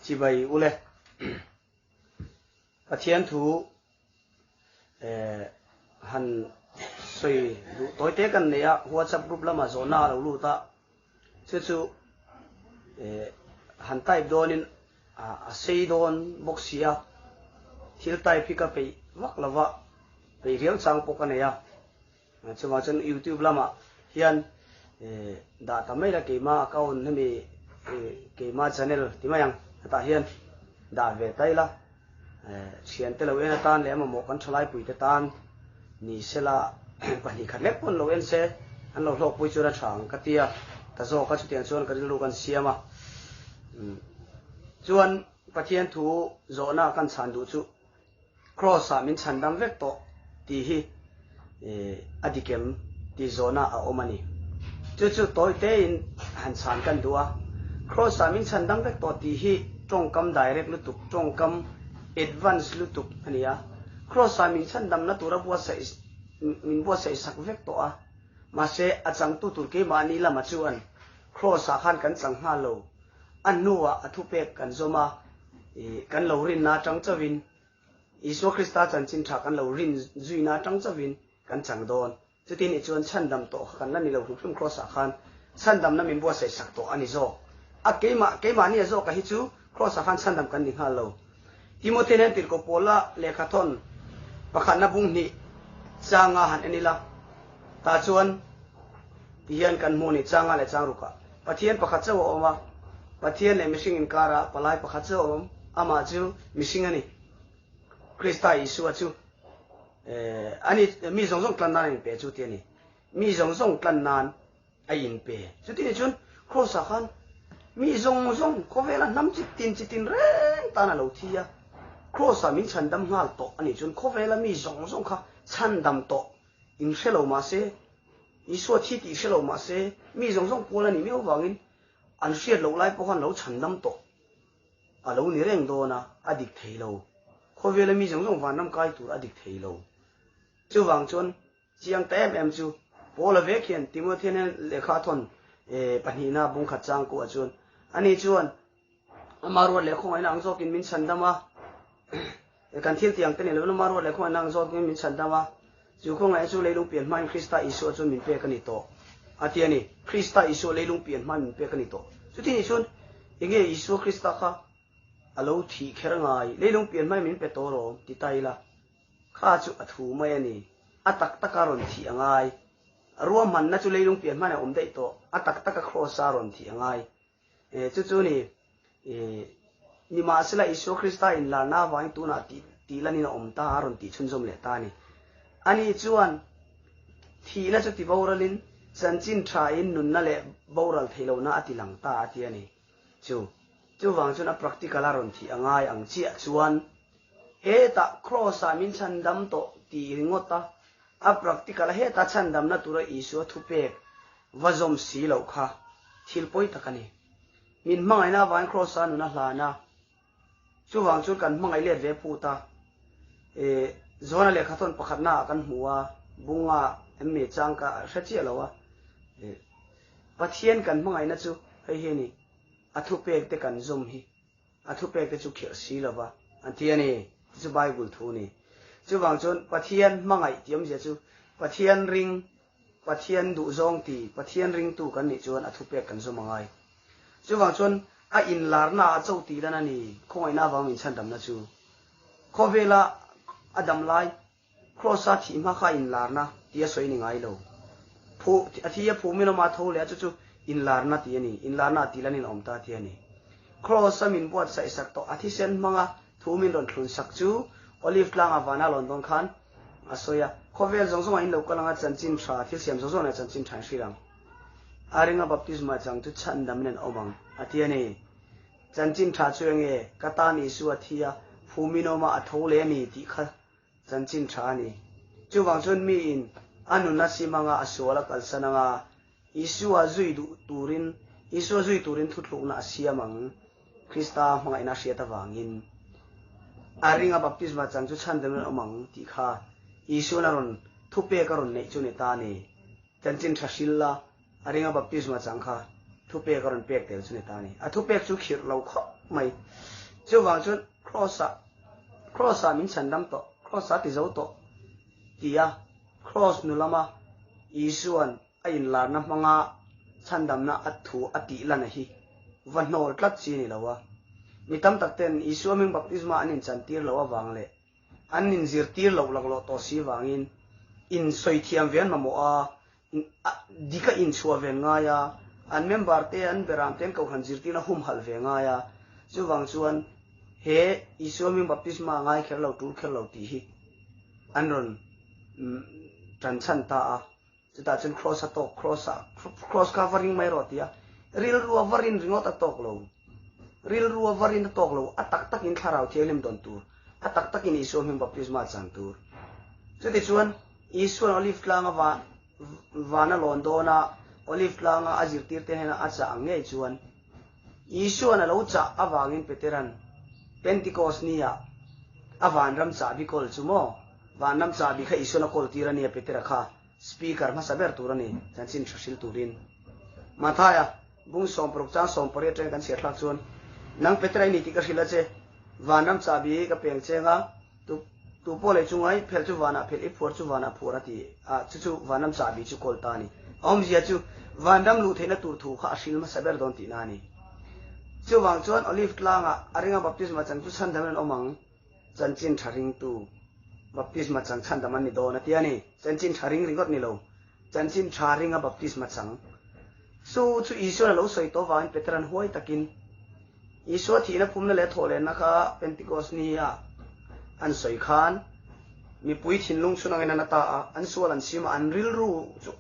Chibai ule. Pathian thu han sawi duh tawi te kan nei a, WhatsApp group lama zawhna a lo lut a, chu chu han type dawnin a sei dawn bawk si a, thil type hi ka peih vak lova, peih riau chang pawh ka nei a. Chuvang chuan YouTube lamah hian dah ta mai la keima account hemi keima channel ti mai ang hetah hian dah ve ta ila thiante lo en atan leh a mamawh kan thalai te tan ni sela pahnihkhat lek pawn lo en se an lo hlawkpui chuan a tha ang ka tia ta zawk a chutiang chuan ka rilru kan siam a chuan Pathian thu zawhna kan chhan duh chu Kraws-ah min chhandam vek tawh tih hi a dik em tih zawhna a awm a ni. Chu chu tawi tein han chhan kan duh a. Kraws-ah min chhandam vek tawh tih hi tawngkam direct lutuk, tawngkam advance lutuk a ni a. Kraws-ah min chhandamna tura buatsaih min buatsaih sak vek tawh a. Mahse, a changtu tur keimahni lama chuan Kraws-ah khan kan chang nghal lo. A hnuah a thupek kan zawm a. Kan lo rinna atang chauhin, Isua Krista chanchin tha kan lo rin zuina atang chauhin kan chang dawn. Chuti nih chuan chhandam tawh kha kan la ni lo hrim hrim Kraws ah khan chhandamna min buatsaih sak tawh a ni zawk. A keimah keimahni a zawka hi chu Kraws ah khan chhandam kan ni nghal lo. Timothy nen tirhkoh Paula lehkha thawn pakhatna bung hnih changa han en ila, tah chuan ti hian kan hmu ni, changa leh chang rukah Pathian pakhat chauh a awm a, Pathian leh mihring inkara palai pakhat chauh a awm, amah chu mihring a ni, Krista Isua chu a ni, mi zawng zawng tlan nan a inpe chu ti a ni, mi zawng zawng tlan nan a inpe. Chuti nih chuan Kraws-ah khan mi zawng zawng khawvela hnam chi tin chi tin reng tan a lo thi a, Kraws-ah min chhandam nghal tawh a nih chuan khawvela mi zawng zawng kha chhandam tawh inhre lo mah se, Isua thi tih hre lo mah se mi zawng zawng pual a nih miau vangin an hriat loh lai pawh khan lo chhandam tawh a lo ni reng dawn a, a dik thei lo. Khawvela mi zawng zawng vanram kai tur a dik thei lo. Chuvang chuan Chiang ta em em chu Paula vek hian Timothea nen lehkha a thawn pahnihna bungkhat chang kuah chuan ani chuan ama ruat leh khawngaihna ang zawkin min chhandam a, kan thil tih ang te ni lovin ama ruat leh khawngaihna ang zawkin min chhandam a, chu khawngaihna chu leilung pian hmain Krista Isua chuan min pek a ni tawh a ti a ni. Krista Isua leilung pian hmain min pek a ni tawh. Chuti nih chuan enge Isua Krista kha a lo thih kher ngai? Leilung pian hmain min pe tawh rawh ti ta ila. Kha chu a thu mai a ni. A tak taka rawn thih a ngai. Ruahmanna chu leilung pian hman a awm daih tawh. A tak taka Kraws-a rawn thih a ngai. Chu chu ni. Nimahsela Isua Krista inlarna avangin tunah tih tih lanin a awm ta a rawn tih chhunzawm leh ta a ni. Ani chuan thihna chu ti boralin chanchin thain nunna leh boral theihlohna a ti lang ta a ti a ni. Chu chuvang chuan a practical a rawn thih a ngai ang chiah chuan Hetah Kraws-ah min chhandam tawh tih ringawt a, a practical a heta chhandamna tura Isua thupek va zawm si loh kha thil pawi tak a ni. Min hmangaihna avangin Kraws-a nun a hlan a, chuvang chuan kan hmangaih let ve phut a. E, Johana lehkhathawn pakhatnaah kan hmu a, bunga em mi chang ka hre chiah lo a. E, Pathian kan hmangaihna chu hei hi a ni, a thupek te kan zawm hi. A thupek te chu khirh si lo va, an ti a ni. Ti chu Bible thu a ni. Chuvang chuan Pathian hmangaih tih awmzia chu Pathian ring, Pathian duhzawng ti, Pathian ringtu kan nih chuan a thupek kan zawm a ngai. Chuvang chuan a inlarna ah cho tih lan a ni, khawngaihna avang min chhandamna chu. Khawvela a dam lai Kraws-a thih hma kha inlarna tih a sawi ni ngai lo. Phu, a thi a phu min awm a, a tho leh a, chu chu inlarna tih a ni. Inlarna a tih lan in a awm ta tih a ni. Kraws-a min buatsaih sak tawh, a thisen hmanga thu min rawn thlun sak chu Olive tlanga vana lawn dawn khan a sawi a. Khawvel zawng zawngah in lo kal anga chanchin tha, thil siam zawng zawng leh chanchin tha in hrilh ang. A ringa baptisma chang chu chhandam in an awm ang, a ti a ni. Chanchin tha chu enge? Ka tan Isua thi a, phu min awm a, a tho leh a ni tih kha Chanchin tha a ni. Chuvang chuan miin a nun a sim anga a sual a kalsan anga Isua zui duh turin Isua zui turin thuthlukna a siam ang. Krista hmangaihna a hriat avangin a ringa baptisma chang chu chhandamin a awm ang tih kha Isuan a rawn thupek a rawn neih chu ni ta a ni. Chanchin tha hril la a ringa baptisma chang kha thupek a rawn pek tel chu ni ta a ni. A thupek chu khirh lo khawp. mai. Chuvang chuan Kraws-ah, Kraws-ah min chhandam tawh, Kraws-ah ti zo tawh tia Kraws nu lama Isua'n a inlarna hmanga chhandamna a thu a tih lana hi va hnawl tlat chi a ni lo a. Mi tam tak ten Isua hming baptisma an inchantir loh avang leh an inzirtir loh laklawh tawh si vangin insawi thiam ve an mamawh a, dik a inchhuah ve an ngai a, an member te an beram te an kohhran zirtirna humhalh ve ngai a. Chuvang chuan he Isua hming baptisma a ngai kher lo, tul kher lo tih hi an rawn tanchhan ta a. Chutah chuan Kraws a tawk, Kraws a, Kraws kha va ring mai rawh tia rilru a va rin ringawt a tawk lo. Rilru a va rin a tawk lo, a tak takin Thlarau Thianghlim dawn tur, a tak takin Isua hming baptisma chan tur. Chutichuan Isua'n Olive tlanga va, van a lawn dawn a, Olive tlanga a zirtirte hnena a chah ang ngei chuan, Isua'n a lo chah avangin Petera'n Pentikos nia a vanram chahbi kawl chu maw? Vanram chahbi kha Isua'n a kawl tir a nia Petera kha speaker hmasa ber tur a ni, chanchin tha hril turin. Mathaia, bung 60 chang 18 atanga kan chhiar thlak chuan, Nang Petera i ni tih ka hrilh a che, vanram chahbi ka peng cheng a, Tu tu pawh lei chunga i phelh chu vanah phelh, i phuar chu vanah phuar a ti a, chu chu vanram chahbi chu kawl ta a ni. A awmzia chu vanram luh theihna tur thu kha a hril hmasa ber dawn tihna a ni. Chuvang chuan Olive tlangah a ringa baptisma chang chu chhandam in an awm ang, chanchin tha ringtu baptisma chang chhandam an ni dawn a ti a ni. Chanchin tha ring ringawt ni lo, chanchin tha ringa baptisma chang. Chu chu Isuan a lo sawi tawh vangin Petera'n huai takin Isua thihna phumna leh thawhlenna kha Pentikos nia an sawi khan mipui thinlung chhun angin an a ta a, an sual an sim a, an rilru chu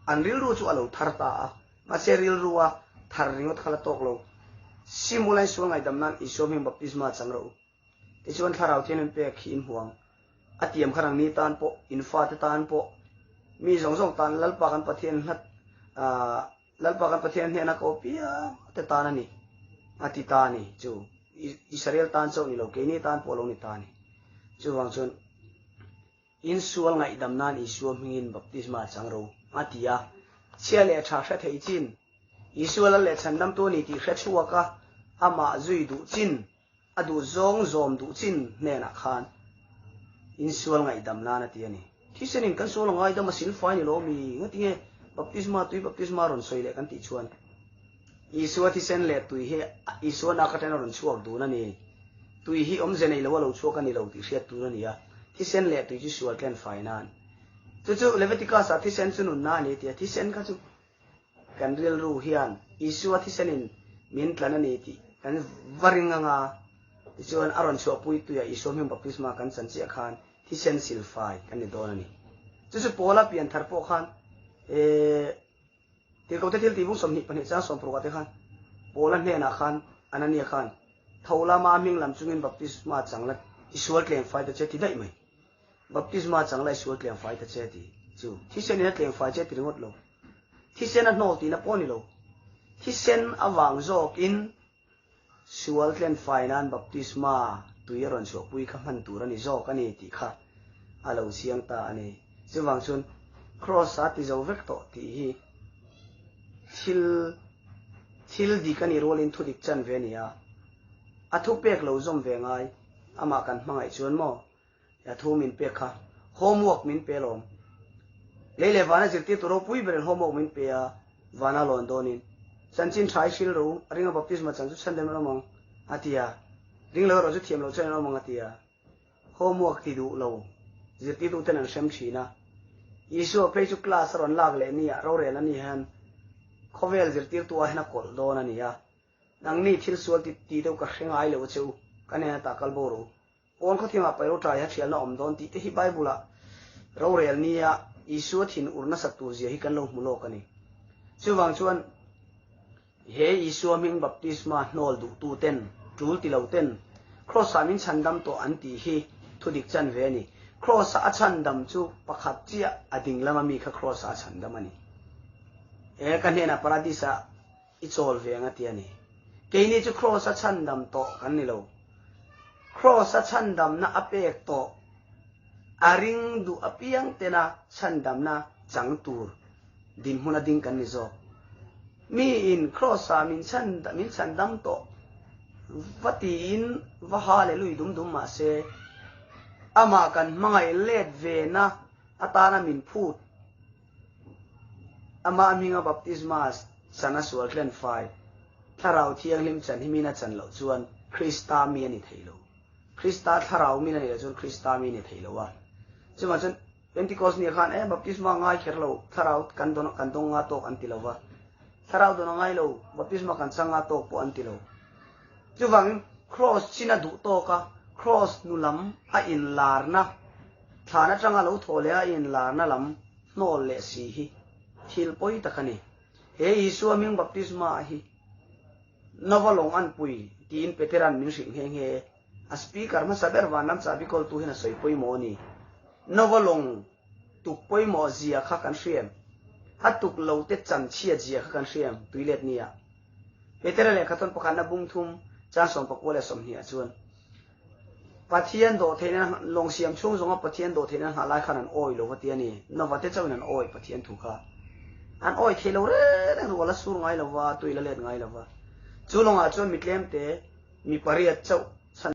an rilru chu a lo thar ta a. Mahse rilru a thar ringawt kha la tawk lo. Sim ula in sual ngaihdam nan Isua hming baptisma chang rawh u. Tichuan Thlarau Thianghlim pek hi in hmu ang. A tiam kha nangni tan pawh, in fate tan pawh, mi zawng zawng tan Lalpa kan Pathian hlat Lalpa kan Pathian hnena ka aw piang te tan a ni, a ti ta a ni. Chu Israel tan chauh ni lo, keini tan pawh a lo ni ta a ni. Chuvang chuan insual ngaihdam nan Isua hmingin baptisma a chang ro, a ti a. Chhia leh tha hre thei chin, Isua lal leh chhandamtu a ni tih hre chhuak a, amah zui duh chin, A duh zawng zawm duh chin hnenah khan insual ngaihdam nan a ti a ni. Thisenin kan sual a ngaidam a silfai ni lo mi? Ngatinge baptisma tui baptisma rawn sawi leh kan tih chuan Isua thisen leh tui hi Isua nak atangin a rawn chhuak dun a ni. Tui hi awmze nei lo a lo chhuak a ni lo tih hriat tur a ni a. Thisen leh tui chu sual tlen fai nan. Chu chu Leviticus-ah thisen chu nunna a ni tia thisen kha chu Kan rilru hian Isua thisenin min tlan a ni tih kan va ring ang a, tichuan a rawn chhuahpui tuiah Isua hming baptisma kan chan chiah khan thisen silfai kan ni dawn a ni. Chu chu Paula pianthar pawh khan Tirhkohte thil tih bung 22 chang 60 ah te khan Paula hnenah khan Anania khan tho lama a hming lam chungin baptisma chang la i sual tleng fai ta che ti daih mai. Baptisma chang lai sual tleng fai ta che ti chu thisen in a tleng fai che ti ringawt lo. Thisen a hnawl tihna pawh a ni lo. Thisen avang zawkin sual tlen fai nan baptisma tui a rawn chhuahpui kha hman tur a ni zawk a ni tih kha a lo chiang ta a ni. Chuvang chuan Kraws a ti zo vek tawh tih hi thil thil dik a nih rualin thudik chan ve a ni a. A thupek lo zawm ve ngai amah kan hmangaih chuan maw A thu min pek kha homework min pe alawm. Lei leh vana zirtirtu ropui berin homework min pe a, vana lawn dawnin. Chanchin tha i hril ro, a ringa baptisma chan chu chhan dem an awm ang, a ti a. Ring lo erawh chu thiam loh chuan an awm ang, a ti a. Homework ti duh lo zirtirtu ten an hrem thin a. Isua phei chu class a rawn lak leh ni ah rorel a ni hian khawvel zirtirtu ah hian a kawlh dawn a ni a. Nangni thil sual ti ti deuh ka hre ngai lo a che u, ka hnena tah kal bo ro. Pawn khawthiangah pairo ṭai a ṭhialna awm dawn tih te hi Bible-ah rorel nia Isua thin ur nasat tur zia hi kan lo hmu lawk a ni. Chuvang chuan he Isua hming baptisma hnawl duhtu ten, ṭul ti lo ten, Kraws-ah min chhandam tawh an tih hi thudik chan ve a ni. Kraws-a a chhandam chu pakhat chiah a ding lama mi kha Kraws-ah a chhandam a ni. E, ka hnenah Paradis-ah I chawl ve ang a ti a ni. Keini chu Kraws a chhandam tawh kan ni lo. Kraws a chhandamna a pek tawh a ring duh apiang tena chhandamna chang tur dinhmun a ding kan ni zawk. Miin Kraws-ah min chhandam tawh. Va tiin va hallelui dum dum mah se, amah kan hmangaih let ve na atana min phut. Amah hminga baptisma chan a sual tlen fai, Thlarau Thianghlim chan hi min a chan loh chuan Krista mi a ni thei lo. Krista Thlarau min a nih loh chuan Krista mi a ni thei lo a. Chuvang chuan Pentecost nia khan e baptisma ngai kher lo, Thlarau kan dawn kan dawng nga tawk an ti lo va. Thlarau dawn a ngai lo, baptisma kan chang nga tawk pawh an ti lo. Chuvangin Kraws chin a duh tawk a, Kraws hnu lam a inlarna, thlan atanga lo thaw leh a inlarna lam hnawl leh si hi thil pawi tak a ni. He Isua hming baptisma hi Nova lawng an pui tiin Petera'n min hrilh nghe nghe. A speaker hmasa ber vanlam chahbi kawltu hian a sawi pawimawh a ni. Nova lawng tuk pawimawh zia kha kan hriam. A tuk lo te chan chhiat zia kha kan hriam tuilet nia. Petera lehkha tawn pakhatna bung thum chang 19 leh 20 ah chuan Pathian dawh theihna lawng siam chhung zawnga Pathian dawh theihna nghah lai khan an awi lo va ti a ni. Nova te chauhin an awi Pathian thu kha. An awi thei lo reng reng rual a sur ngai lo va, tui la let ngai lo va. Chu lawngah chuan mi tlemte mi pariat chauh chhan.